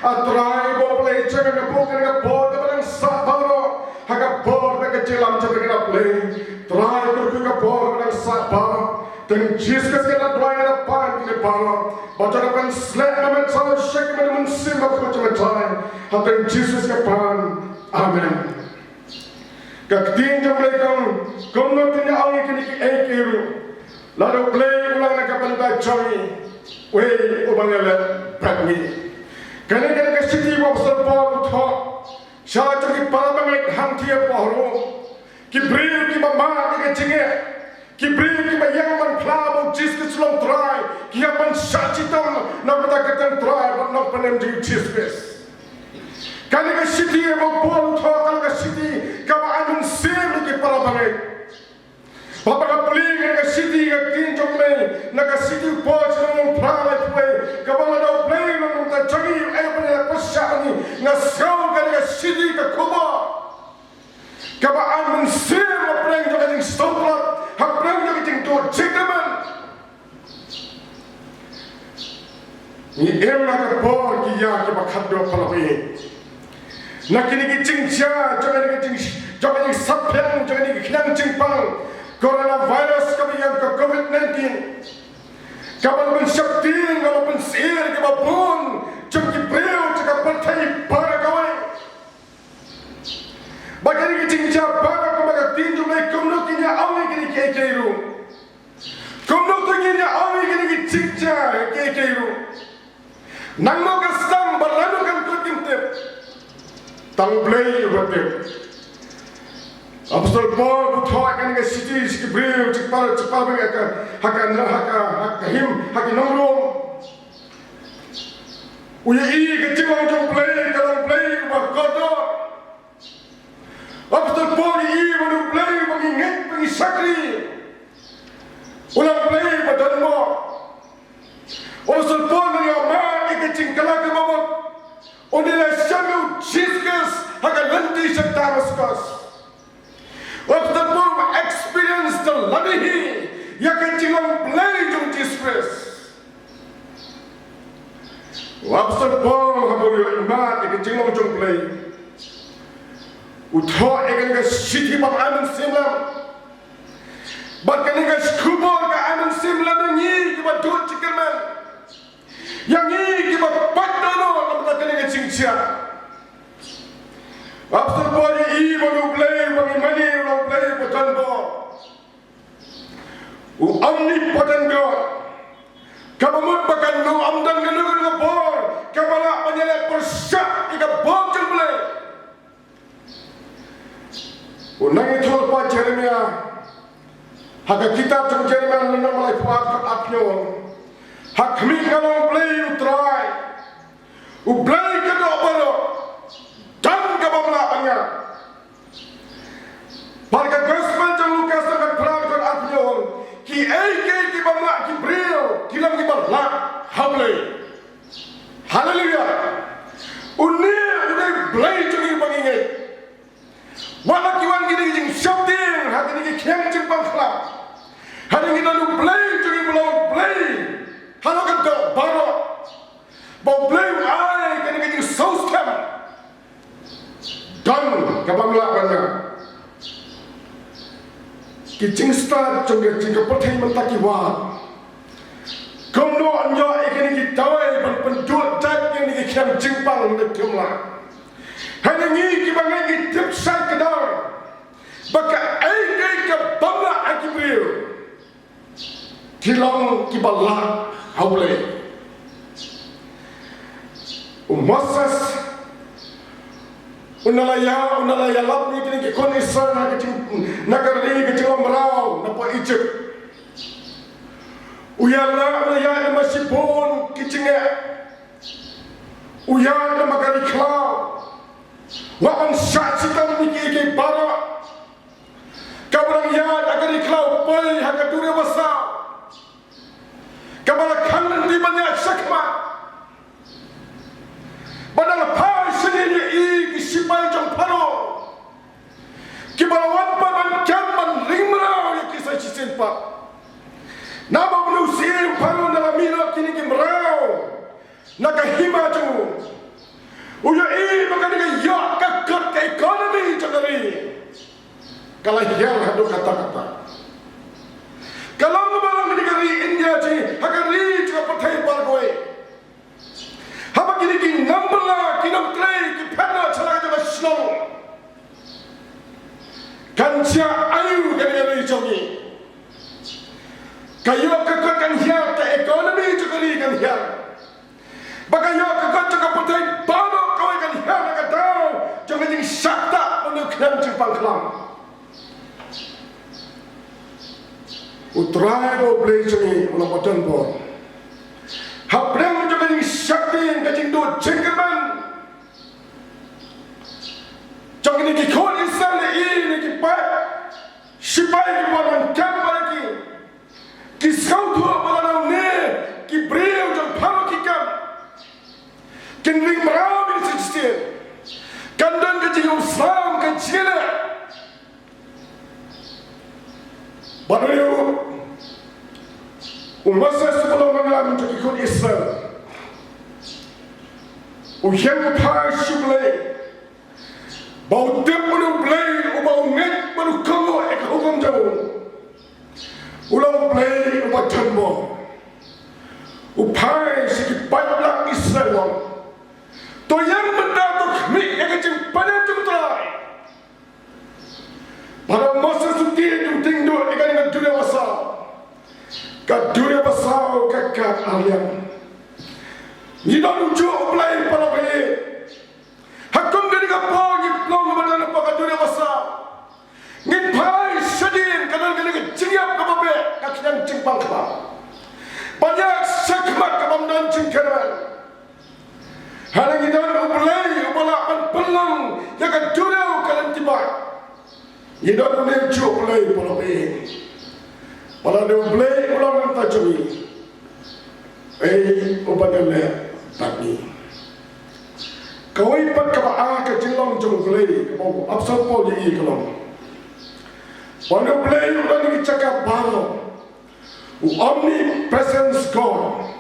A Trai, ba U Blei jong nga, nga buh kane ka por kaba dang sah baroh ha ka bor bad ka jingïalam jong me ko Blei. Trai, kyrkhu ka bor kaba dang sah baroh. Tang Jisu Khrist ngi la duwai, ngi la pan ïa kine baroh. Ba jong ka pynsleh na Me Trai, shakri Me, Mynsiem Bakhuid jong Me Trai. Ha tang Jisu Khrist ngi pan. Amen. Ka ktien jong U Blei ka ong: Kumno te ngin ïa ong ïa kine kiei kiei ruh lada U Blei u long na ka bynta jong ngi, uei uban ïaleh bad ngi? Kane, kane ka shithi ba u Apostol Paul u thoh sha la jong ki para bangeit hangtei hapoh Rom, ki briew kiba mad ïa ka jingeh, ki briew kiba ïeng ban phla ba U Jisu Khrist u long Trai, ki ïeng ban shah shitom na ka bynta ka kyrteng Trai bad Nongpynim jong ngi U Jisu Khrist. Kane ka shithi ba u Paul u thoh, kane ka shithi kaba ai mynsiem ïa ki para bangeit. Ba haba nga pule ïa ka shithi, ka ktien jong U Blei, na ka shithi u Paul sha ki nong Rom, phra, laiphew wei, kaba ong lada U Blei u long na ka bynta jong ngi, uei uban ïaleh pyrshah ngi, nga sngew kane ka shithi, ka khubor kaba ai mynsiem hapdeng jong ka jingsngewtynnat, hapdeng jong ka jingduh jingkyrmen. Ngi im ha ka por ki ïa kiba khatduh paralok ïeit. Na kine ki jingjia jong kane ka jing, jong kane ka jingsaphriang, jong kane ka khñiang jingpang coronavirus kaba ïeng ka covid nineteen, kaba la pynsheptieng, kaba la pynsyier ïa kiba bun jong ki briew jong ka pyrthei baroh kawei. Bad kane ka jingjia baroh, kumba ka ktien jong U Blei, kumno te ngin ïa ong ïa kine kiei kiei ruh? Kumno te ngin ïa ong ïa kine ki jingjia kiei kiei ruh? Nangno ka sdang bad lano kan kut, ngim tip. Tang U Blei uba tip. Apostol Paul u thoh kane ka shithi sha ki briew, sha ki para, sha ki para bangeit ha ka, ha ka, ha ka, ha ka him, ha ki nong Rom. U ïohi ka jinglong jong U Blei, ka long U Blei uba kordor. Apostol Paul u ïohi ba U Blei uba ngi ngeit, ba ngi shakri, u long U Blei uba donbor. Apostol Paul u la ïohmad ïa ka jingkylla kaba mut, u la ïashem ïa U Jisu Khrist ha ka lynti sha Damaskos. U Apostol Paul u experience da lade hi ïa ka jinglong Blei jong U Jisu Khrist. U Apostol Paul haba u ïohmad ïa ka jinglong jong U Blei, u thoh ïa kane ka shithi ba ai mynsiem lem. Bad kane ka khubor ka ai mynsiem lem ïa ngi kiba duh jingkyrmen, ïa ngi kiba pait dohnud na bynta kane ka jingjia. Apostol Paul i ba u Blei ba ngi mane u long u Blei ba donbor, u omnipotent God. Kaba mut ba kan ym don kano kano ka bor kaba lah ban ïaleh pyrshah ïa ka bor jong u Blei. U nongïathuhlypa Jeremiah ha ka kitab jong Jeremiah lynnong ba laiphew ar, dkhot arphew hynñiew, ha khmih nga long u Blei u Trai, u Blei ka doh baroh, don kaba ym lah ban ïap. Bad ka gospel jong u Lukas lynnong phra, dkhot arphew hynñiew, kiei kiei kiba ym lah ki briew ki long kiba lah ha u Blei. Haleluia. Une u dei u Blei jong ngi ba ngi ngeit. Wat la ki wan kine ki jingsheptieng ha kine ki khliang jingpang khlam, hynrei ngi don u Blei jong ngi ba long u Blei halor ka doh baroh, ba u Blei u ai kane ka jingsngewskhem. Don kaba ym lah ban ïap. Ki jingstad jong ka jing ka pyrthei mynta ki wad. Kumno yn ïoh ïa kine ki dawai ban pynduh jait ïa kine ki khliang jingpang, da kim lah. Hynrei ngi kiba ngeit ngi tip shai kdar ba kaei kaei kaba ym lah ha ki briew ki long kiba lah ha u Blei. U Moses u na la ïa, u na la ïalap ïa kine ki khun Israel na ka jing, na ka ri ka jinglong mraw na poh Egypt. U ïa la, u ïa la ïa shibun ki jingeh. U ïa la ïa ka ri khlaw. Wat ban shah shitom ïa kiei kiei baroh. Kaba dang ïaid ha ka ri khlaw, poi ha ka duriaw basaw, kaba la khang lynti ban ïaid shakhmat. Bad la phai shane ïa i ki shipai jong Pharaoh, kiba la wan pat ban kem ban ring mraw ïa ki sa shisien pat. Naba u syiem Pharaoh u la mih noh kine ki mraw na ka hima jong u. U ïohi ba kane ka ïoh ka kot ka economy jong ka ri ka la hiar haduh katta katta. Ka long kaba long kane ka ri India jong ngi, ha ka ri jong ka pyrthei baroh kawei. Haba kine ki nongbylla, ki nongtrei ki phet noh sha la ka jong ka shnong, kan jia aiu kane ka ri jong ngi? Ka ïoh ka kot kan hiar, ka economy jong ka ri kan hiar. Ba ka ïoh ka kot jong ka pyrthei baroh kawei kan hiar na ka daw jong ka jingshah ktah bad u khliang jingpang khlam. U Trai ba u Blei jong ngi u long ba donbor. Hapdeng jong ka jingsheptieng, ka jingduh jingkyrmen jong kine ki khun Israel, ïa kine ki paid shipai kiba wan kem bad ki, ki sngewthuh ba lada une ki briew jong Pharaoh ki kem, kin ring mraw bad ki sa shisien, kan don ka jingïasam, ka jingïaleh. Bad u, u Moses uba long nongïalam jong ki khun Israel, u ïeng phai sha u Blei. Ba u tip u long u Blei uba u ngeit bad u kohnguh ïa ka hukum jong u. U long u Blei uba donbor. U phai sha ki paidbah Israel, u ong, to ïeng mynta, to khmih ïa ka jingpynim jong u Trai. Bad u Moses u tied, u tieng duh ïa kane ka duriaw basaw. Ka duriaw basaw ka kat ar liang. Ngi don u juh u Blei, paralok ba ïeit. Ha kum kane ka por ngi pynlong ba don hapoh ka duriaw basaw, ngin phai shadien, ka don kane ka jingïap kaba beh, ka khliang jingpang khlam. Ban ïaid shakhmat kaba ym don jingkyrmen. Hynrei ngi don u Blei uba lah ban pynlong ïa ka duriaw ka lynti bad. Ngi don une u juh u Blei, paralok ba ïeit. Ba lada u Blei u long nangta jong ngi, ei uban ïaleh bad ngi? Kawei pat kaba ar ka jinglong jong u Blei kaba u Apostol Paul u ïathuh, ka long ba une u Blei u don ha ki jaka baroh. U omnipresence God.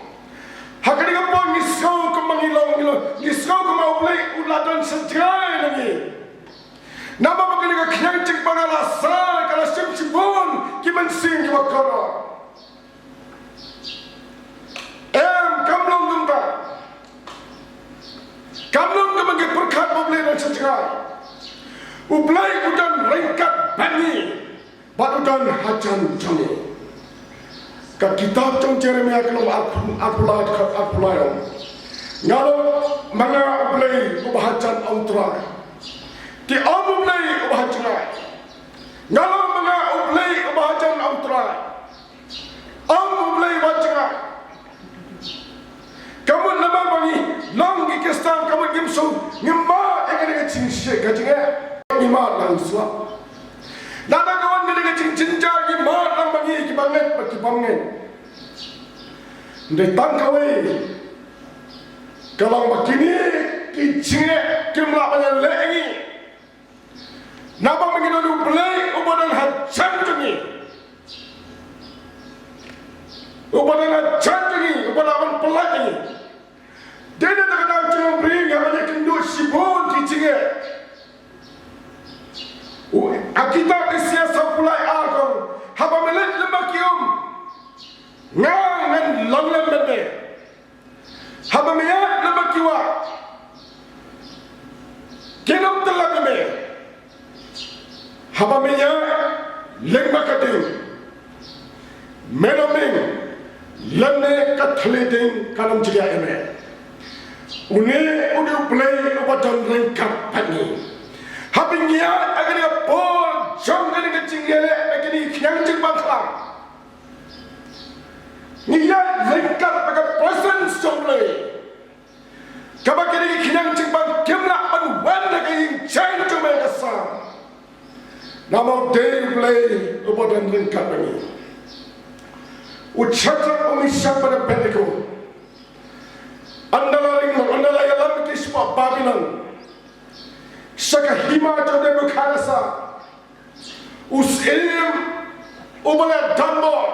Ha kane ka por ngi sngew kumba ngi long, ngi long, ngi sngew kumba u Blei u la don sha jngai na ngi. Namar ba kane ka khliang jingpang ka la sah, ka la shim shibun ki mynsiem kiba kordor. Em, kam long kumta. Kam long kumba ngi pyrkhat ba u Blei u don sha jngai. U Blei u don ryngkat bad ngi bad u don hajan jong ngi. Ka kitab jong Jeremiah ka lynnong arphew lai, arphew lai, nga long ma nga U Blei uba hajan, ong Trai. Te ym U Blei uba ha jngai. Nga long ma nga U Blei uba hajan, ong Trai. Ym U Blei uba ha jngai. Ka mut namar ba ngi long ki Khristan, ka mut ngim shu, ngim mad ïa kane ka jingshit ka jingeh. Ngi mad lang shuwa. Lada ka wan kane ka jingjynjar, ngi mad lang ma ngi kiba ngeit bad kiba ym ngeit. Hynrei tang kawei ka long ba kine ki jingeh kim lah ban ïaleh ïa ngi. Naba ma ngi don U Blei uba don hajan jong ngi. Uba don hajan jong ngi, uba lah ban pyllait ïa ngi. Dei na kata ka daw jong U Blei ngi hap ban ïakynduh shibun ki jingeh. U, ha kitab Isaiah sawphew lai ar ka ong, haba me leit lem bad ki um, nga ngan long lem bad me. Haba me ïaid lem bad ki wah, kin ym tyllep ïa me. Haba me ïaid lyngba ka ding, me nym ing, lymne ka thylliej ding kan ym jriah ïa me. Une u dei U Blei uba don ryngkat bad ngi. Haba ngi ïaid ha kane ka por jong kane ka jingïaleh bad kine ki khñiang jingpang khlam, ngi ïaid ryngkat bad ka presence jong U Blei, kaba kine ki khñiang jingpang kim lah ban wan na ka ïing jaiñ jong me, ka Sam. Namar u dei U Blei uba don ryngkat bad ngi. U Shadrak, u Meshak bad u Abednego, ynda la ring, ynda la ïalam ki shapoh Babilon sha ka hima jong u Nebukhadnessar, u syiem uba la donbor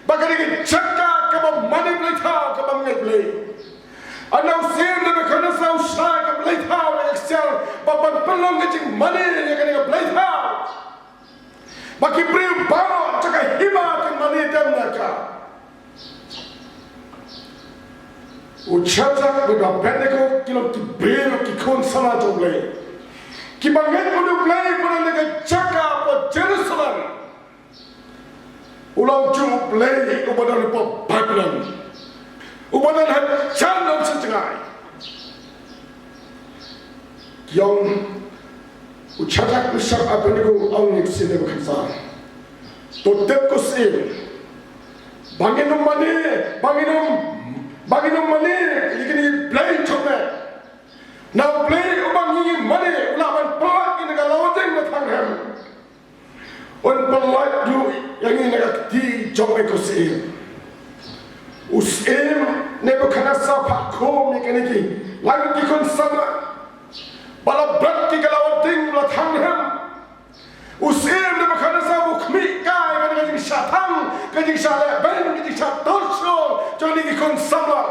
ba ka dei ka jaka kaba mane blei thaw, kaba ngeit Blei. Ynda u syiem Nebukhadnessar u shna ka blei thaw na ka ksiar ba ban pynlong ka jingmane ïa kane ka blei thaw, ba ki briew baroh jong ka hima kin mane dem na ka. U Shadrak bad u Abednego ki long ki briew, ki khun samla jong U Blei, kiba ngeit U Blei uba don ha ka jaka hapoh Jerusalem. U long jong U Blei uba don hapoh Babilon, uba don hajan, ym shym jngai. Ki ong, u Shadrak, Meshak, Abednego u ong ïa u syiem Nebukhadnessar, to tip ko syiem, ba ngin ym mane, ba ngin ym, ba ngin ym mane ïa kine ki blei jong me. Na U Blei uba ngi mane u lah ban pyllait ïa ngi na ka lawding, na thang rhem. Un pyllait ruh ïa ngi na ka kti jong me ko syiem. U syiem Nebukhadnessar u phah khum ïa kine ki laingut ki khun samla ba la bret ki ka lawding, la thang rhem. U syiem Nebukhadnessar u khmih kai ïa kane ka jingshah thang, ka jingshah lehbeiñ, ka jingshah torture jong kine ki khun samla.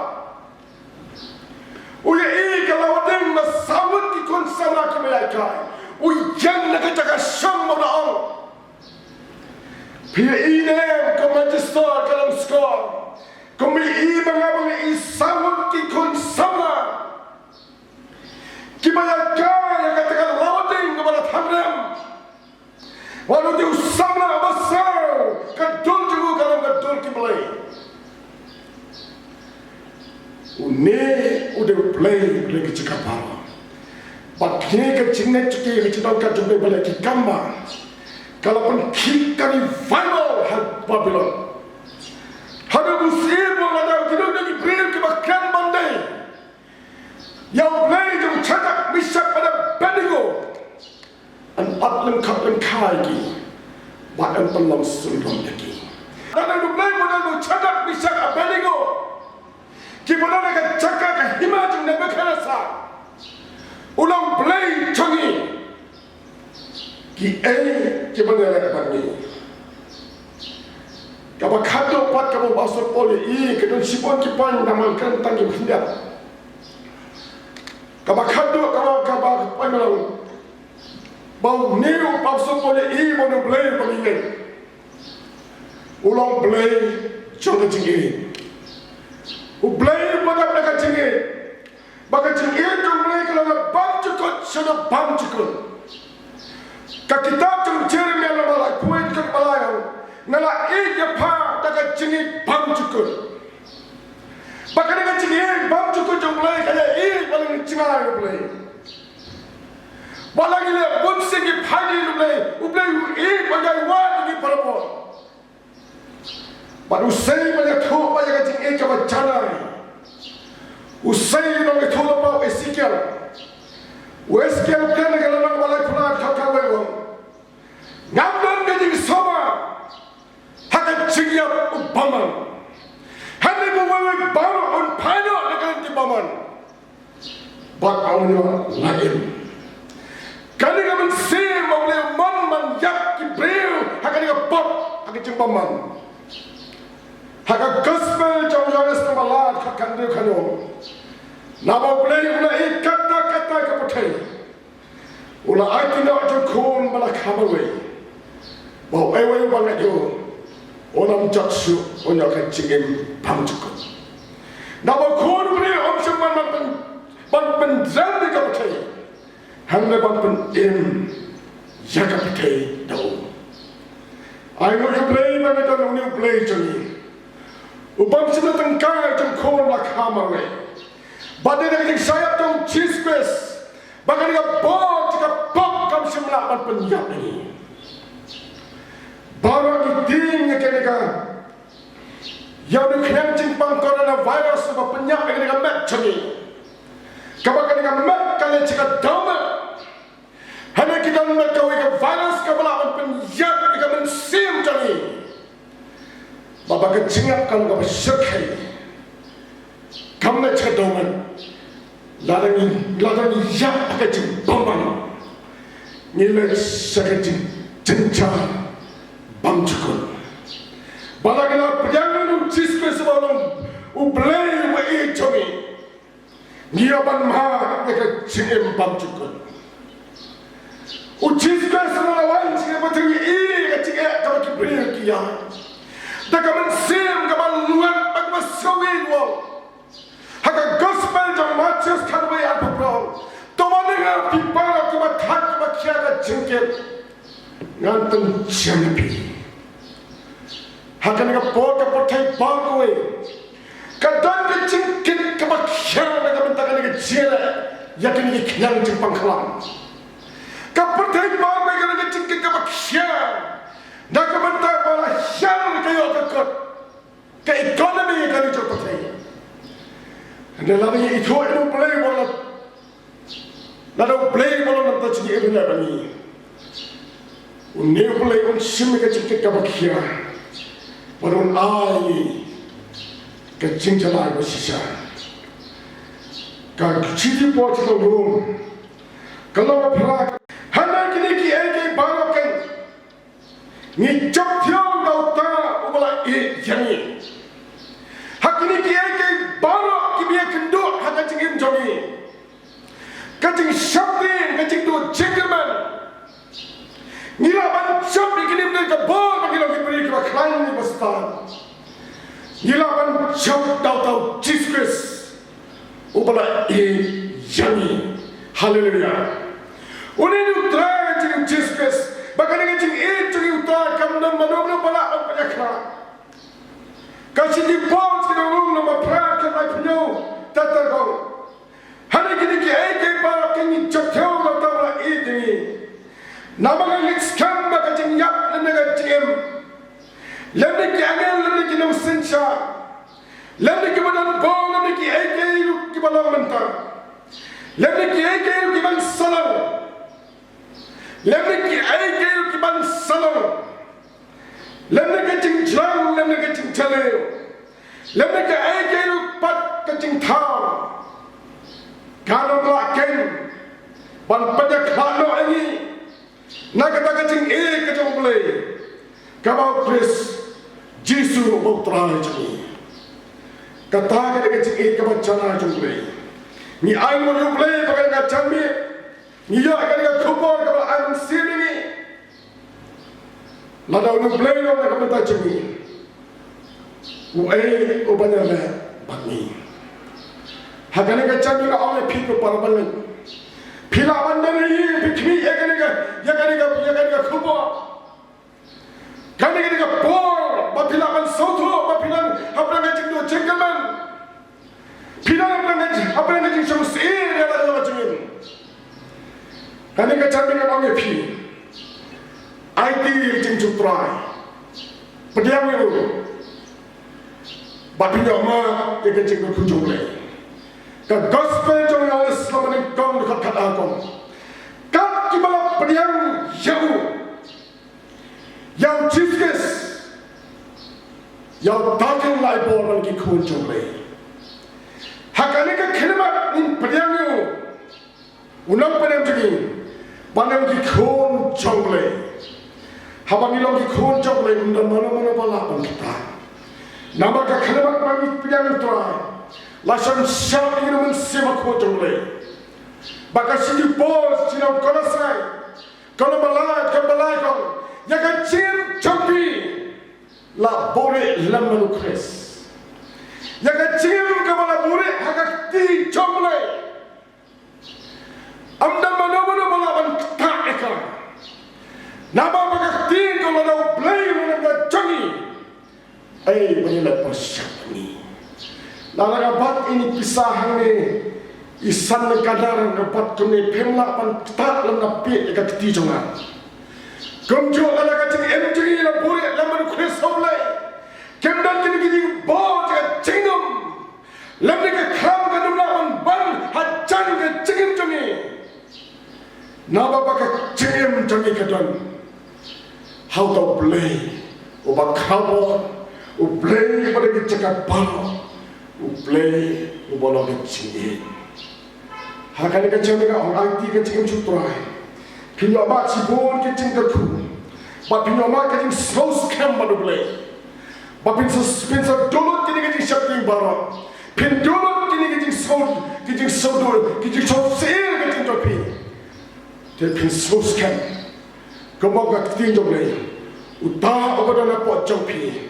U ïohi ka lawding na saw ngut ki khun samla kiba ïaid kai. U ïeng na ka jaka shong bad u ong, phi ïohi ne em ko Magister, ko Longskor, kum me ïohi ma nga ba nga ïohi saw ngut ki khun samla kiba ïaid kai ïa kata ka lawding kaba la thang rhem? Wat u dei u samla ba saw, ka dur jong u ka long ka dur ki blei. Une u dei U Blei uba don ha ka jaka baroh. Bad kane ka jingngeit jong ki, ka jingdonkam jong U Blei ba la ki kam ba ka la pynkhih ka revival ha Babilon. Haduh u syiem u ong, lada kine ki dei ki briew kiba kren ban dei ïa U Blei jong u Shadrak, Meshak bad Abednego, yn ot lyngkot lyngkhai ki bad yn pynlong sumar ïa ki. Lada U Blei uba don ha u Shadrak, Meshak, Abednego, kiba don ha ka jaka, ka hima jong u Nebukhadnessar, u long Blei jong ngi, kiei kiba ngi leh bad ngi? Kaba khatduh pat kaba u Apostol Paul u ïohi, ka don shibun ki point, nga mut kren tang ki khyndiat. Kaba khatduh, kaba, kaba point ba long ba une u Apostol Paul u ïohi ba une U Blei uba ngi ngeit u long Blei jong ka jingïeit. U Blei uba dap da ka jingïeit. Ba ka jingïeit jong U Blei ka long na bymjukut sha na bymjukut. Ka kitab jong Jeremiah lynnong ba laiphew, dkhot ba lai, nga la ïeit ïa pha da ka jingïeit bymjukut. Ba kane ka jingïeit bymjukut jong U Blei ka ïa ïeit ba la ngi jngai U Blei. Ba la ngi leh bun sien ki phaidien U Blei, U Blei u ïeit ba ïa wad ïa ngi barabor. Bad u sei ba ïathuh ba ïa ka jingïeit kaba janai. U sei u nongïathuhlypa u Esekiel. U Esekiel u kren ha ka lynnong ba laiphew ar, dkhot khatwei u ong, ngam don ka jingsumar ha ka jingïap u bymman. Hynrei ba uwei uwei baroh un phai noh na ka lynti bymman. Bad un ïoh la im. Kane ka mynsiem ba U Blei u mon ban ïap ki briew ha kane ka pop, ha ka jingbymman. Ha ka gospel jong u Ïoannis lynnong ba lai, dkhot khathynriew kane u ong, naba U Blei u la ïeit katta katta ïa ka pyrthei, u la aiti noh jong u Khun ba la kha marwei, ba uwei uwei uba ngeit ïa u un ym jot shuh, un ïoh ka jingim bymjukut. Naba u Khun U Blei um shym ban, ban pyn, ban pynrem ïa ka pyrthei, hynrei ban pynim ïa ka pyrthei da u. Ai nguh ïa U Blei ba ngi don une U Blei jong ngi, u bym shym la tyngkai jong u Khun ba la kha marwei. Bad dei na ka jingshah ïap jong u Jisu Khrist ba kane ka bor jong ka pop kam shym lah ban pynïap ïa ngi. Baroh ngi tieng ïa kane ka, ïa une u khñiang jingpang coronavirus uba pynïap ïa kane ka met jong ngi. Kaba kane ka met ka leit sha ka dewmet. Hynrei ki don met kawei ka virus kaba lah ban pynïap ïa ka mynsiem jong ngi. Ba, ba ka jingïap ka long kaba shyrkhei. Kam leit sha ka dewmet. Lada ngi, lada ngi ïap ha ka jingbymman, ngi leit sha ka jingjynjar bymjukut. Ba lada ngi la pdiang ïa U Jisu Khrist uba long U Blei uba ïeit jong ngi, ngi ïoh ban mad ïa ka jingim bymjukut. U Jisu Khrist u la wan sha ka pyrthei, ngi ïohi ïa ka jingeh kaba ki briew ki ïaid. Da ka mynsiem kaba lwet bad kaba sngewbha. Ha ka gospel jong u Mathaios khatwei arphew phra, to wan na nga phi baroh kiba thait kiba khia ka jingkit, ngan pynjem ïa phi. Ha kane ka por ka pyrthei baroh kawei ka don ka jingkit kaba khia na ka bynta kane ka jingeh ïa kine ki khñiang jingpang khlam. Ka pyrthei baroh kawei ka don ka jingkit kaba khia na ka bynta ba la hiar ka ïoh ka kot. Ka economy ka ri jong ka pyrthei. Hynrei lada ngi ithuh ïa U Blei ba la, lada U Blei ba la nangta jingim ïa ngi, une U Blei un shim ïa ka jingkit kaba khia bad un ai ka jingjalai ba shisha. Ka shithi Paul sha ki nong Rom, ka lynnong ba phra, hynrei kine kiei kiei baroh kan ngi jop thiaw da uta uba la ïeit ïa ngi. Ha kine kiei kiei baroh kiba ïakynduh ha ka jingim jong ngi, ka jingsheptieng, ka jingduh jingkyrmen, ngi lah ban jop ïa kine mynta ka bor ba ngi long ki briew kiba khlaiñ ïa u Soitan. Ngi lah ban jop da uta u Jisu Khrist uba la ïeit ïa ngi. Haleluya. Une u Trai jong ngi u Jisu Khrist, ba kane ka jingïeit jong ngi ïa uta kam don mano mano ba lah ban pynïakhlad. Ka shithi Paul sha ki nong Rom lynnong ba phra, dkhot laiphew hynñiew, ter ter ka ong, hynrei kine kiei kiei baroh kan ngi jop thiaw da uta uba la ïeit ïa ngi. Namar nga ngeit skhem ba ka jingïap lymne ka jingim, lymne ki angel, lymne ki nongsynshar, lymne kiba don bor, lymne kiei kiei ruh kiba long mynta, lymne kiei kiei ruh kiban sa long, lymne kiei kiei ruh kiban sa long, lymne ka jingjrong, lymne ka jingjylliew, lymne kiei kiei ruh pat ka jingthaw, kan ym lah keiñ ban pynïakhlad noh ïa ngi na kata ka jingïeit ka jong U Blei, kaba ha u Khrist Jisu uba u Trai jong ngi. Kata ka dei ka jingïeit kaba janai jong U Blei. Ngi ainguh ïa U Blei ba kane ka janmiet ngi ïoh ïa kane ka khubor kaba la ai mynsiem ïa ngi. Lada une U Blei u long na ka bynta jong ngi, uei uban ïaleh bad ngi? Ha kane ka janmiet nga ong ïa phi ko para bangeit, Phi lah ban don ha ïing, phi khmih ïa kane ka, ïa kane ka, ïa kane ka khubor. Kane ka dei ka por ba phi lah ban sngewthuh ba phi don hapdeng ka jingduh jingkyrmen. Phi don hapdeng ka, hapdeng ka jingshong syier ïa la ka jingim. Kane ka jingim ngan ong ïa phi. Aiti ïa ka jingim jong U Trai. Pdiang ïa u. Bad phin ïoh mad ïa ka jingkyrkhu jong U Blei. Ka gospel jong u Ïoannis lynnong khatnyngkong dkhot khatar ka ong, kat kiba la pdiang ïa u, ïa u Jisu Khrist, ïa uta kin ai bor ban ki khun jong U Blei. Ha kane ka khyllipmat ngin pdiang ïa u, u nongpynim jong ngi, ban long ki khun jong U Blei. Haba ngi long ki khun jong U Blei, ym don mano mano ba lah ban ktah. Namar ka khyllipmat ba ngi pdiang ïa U Trai, la shon shad ïa ngi da U Mynsiem Bakhuid jong U Blei. Ba ka shithi Paul sha ki nong Kolossai, ka lynnong ba lai, ka lynnong ba lai ka ong, ïa ka jingim jong phi la buhrieh lem bad U Khrist. Ïa ka jingim kaba la buhrieh ha ka kti jong U Blei. Ym don mano mano ba lah ban ktah ïa ka. Namar ba ka ktien ka long U Blei u long ka jong ngi. Ei, ba ngi la pyrshah ngi. Lada nga bat ïa ine i pisa hangne i san tyngka, lada nga bat kumne, phim lah ban ktah lem na phi ïa ka kti jong nga. Kumjuh lada ka jingim jong ngi la buhrieh lem bad U Khrist ha U Blei, kim don kine ki jingbor jong ka jingim. Lymne ka khlam kan ym lah ban ban hajan ka jingim jong ngi. Naba ba ka jingim jong ngi ka don ha uta U Blei uba khraw bor, U Blei uba dei ka jaka baroh, U Blei uba long ka jingim. Ha kane ka jingim nga ong, aiti ka jingim sha U Trai. Phin ïoh mad shibun ki jingkyrkhu, bad phin ïoh mad ka jingsngewskhem bad U Blei. Ba phin sa, phin sa duh lut kine ki jingsheptieng baroh. Phin duh lut kine ki jingsngew, ki jingsngew, ki jingsngew syier ka jingim jong phi. Te phin sngewskhem. Kumba ka ktien jong U Blei, uta uba don hapoh jong phi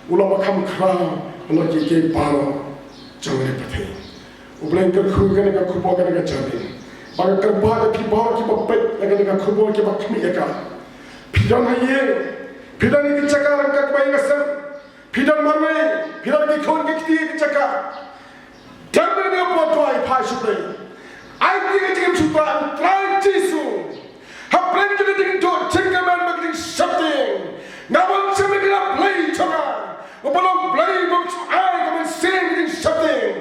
u long ba kham khraw halor kiei kiei baroh jong ka pyrthei. U Blei un kyrkhu ïa kane ka khubor, kane ka jingim. Ba nga kyrpad ïa phi baroh kiba peit ïa kane ka khubor, kiba khmih ïa ka. Phi don ha ïing, phi don ha ki jaka ryngkat kaba ïeng ka sem, phi don marwei, phi don ki khun ki kti ki jaka. Dang ïa ka por duwai, phai sha U Blei. Aiti ka jingim sha U Trai, Trai Jisu. Hapdeng jong ka jingduh jingkyrmen bad ka jingsheptieng, nga wan sha me, A Blei jong nga, uba long Blei bym shu ai ka mynsiem ka jingsheptieng,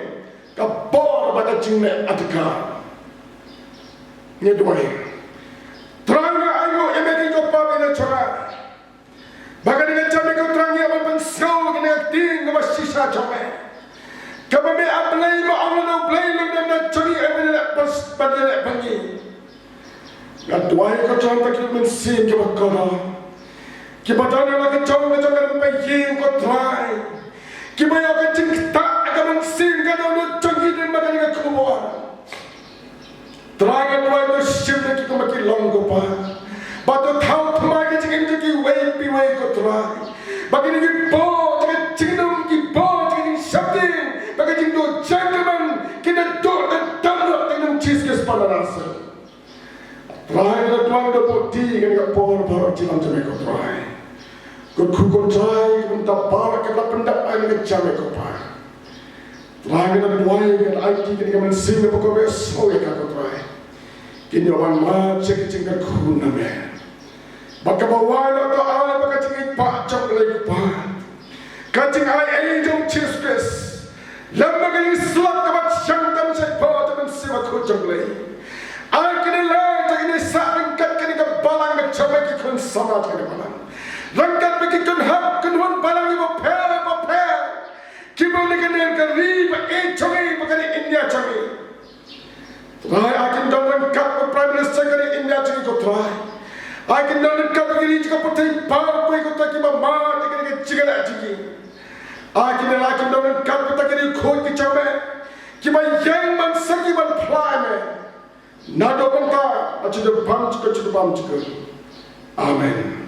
ka bor bad ka jingleh adkar. Ngi duwai. Trai, nga ainguh ïa me, kine ki pop ïa ngi jong nga. Ba ka dei ka jingim, ko Trai, ngi ïa ban pynsngew ïa kane ka ktien kaba shisha jong me, kaba me A Blei me ong, lada U Blei u long na jong ngi, ai ba ngi leh ban, ban ïaleh bad ngi. Nga duwai, ko Trai, ba ki mynsiem kiba kordor, kiba don ha la ka jong ka jong ka ïing, ko Trai, kiba ïoh ka jingktah ha ka mynsiem ka don na jong ki, dei ba kane ka khubor. Trai, nga duwai, to shim ïa ki kumba ki long, ko Pa. Bad to thaw thymmai ka jingim jong kiwei pa kiwei, ko Trai. Ba kine ki bor jong ka jingdum, ki bor jong ka jingsheptieng, bad ka jingduh jingkyrmen, kin da duh da dam noh ha ka kyrteng Jisu Khrist, U Trai. Trai, nga duwai, to bud ïa kane ka por baroh jong ngi, ko Trai. Kyrkhu, ko Trai, ïa ki bynta baroh kiba la pyndap ha kane ka jingim, ko Pa. Trai, nga duwai, nga aiti kane ka mynsiem kaba kordor, sngewbha, ko Trai. Kin ïoh ban mad sha ka jingkyrkhu na me. Bad kaba wan, to ai ba ka jingïeit jong U Blei, ko Pa, ka jingai ei jong U Jisu Khrist, lem bad ka jingïasyllok kaba shang tam shapoh jong ka Mynsiem Bakhuid jong U Blei, ai kine leh, to kine sah ryngkat kane ka balang, ka jingmut ki khun samla jong kane ka balang, ryngkat bad ki khun hap khun hun balang kiba pher bapher, kiba na kane ka ri ba ïeit jong ngi, ba ka dei India jong ngi. Trai, ai kin don ryngkat bad Prime Minister ka ri India jong ngi, ko Trai. Ai kin don ryngkat bad ki ri jong ka pyrthei baroh kawei, ko Trai, kiba mad ïa kane ka jingïaleh jong ngi. Ai kin, ai kin don ryngkat bad kita ki riewkhuid ki jong me, kiba ïeng ban sakhi ban phla ïa me. Naduh mynta, ha ka junom jong ka junom jong ka. Amen.